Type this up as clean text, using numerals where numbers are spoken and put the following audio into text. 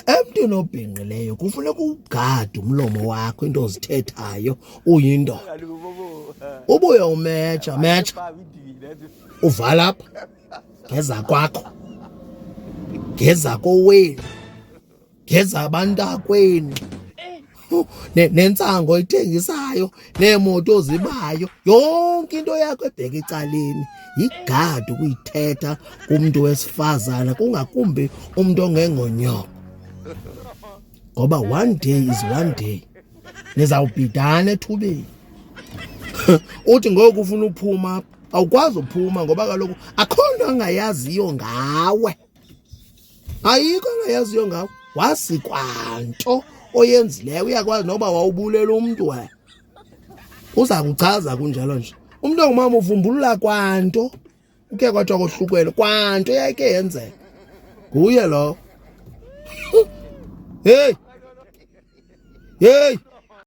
Emntwini obhinqileyo kufuneka ugade umlomo wakho, into ozithethayo uyindoda. Ubuye umetsha metsha, uvala apha ngeza kwakho, ngeza kowenu, ngeza abantakwenu, nentsango oyithengisayo, neemoto ozibayo, yonke into yakho ebheka ecaleni. Yigadi ukuyithetha kumntu wesifazana, kungakumbi umntu ongengonyoko, ngoba one day is one day, nizawubhidana ethubeni. Uthi ngoku ufuna uphuma apha, awukwazi uphuma ngoba kaloku akho nto angayaziyo ngawe, ayikho angayaziyo ngawe. Wazi kwanto oyenzileyo, uyakwazi noba wawubulela umntu wena, uza kuchaza. Kunjalo nje umntu ongumama uvumbulula kwanto uke kwathiwa kohlukwele, kwanto yayike yenzeka nguye lowo. Hey, hey.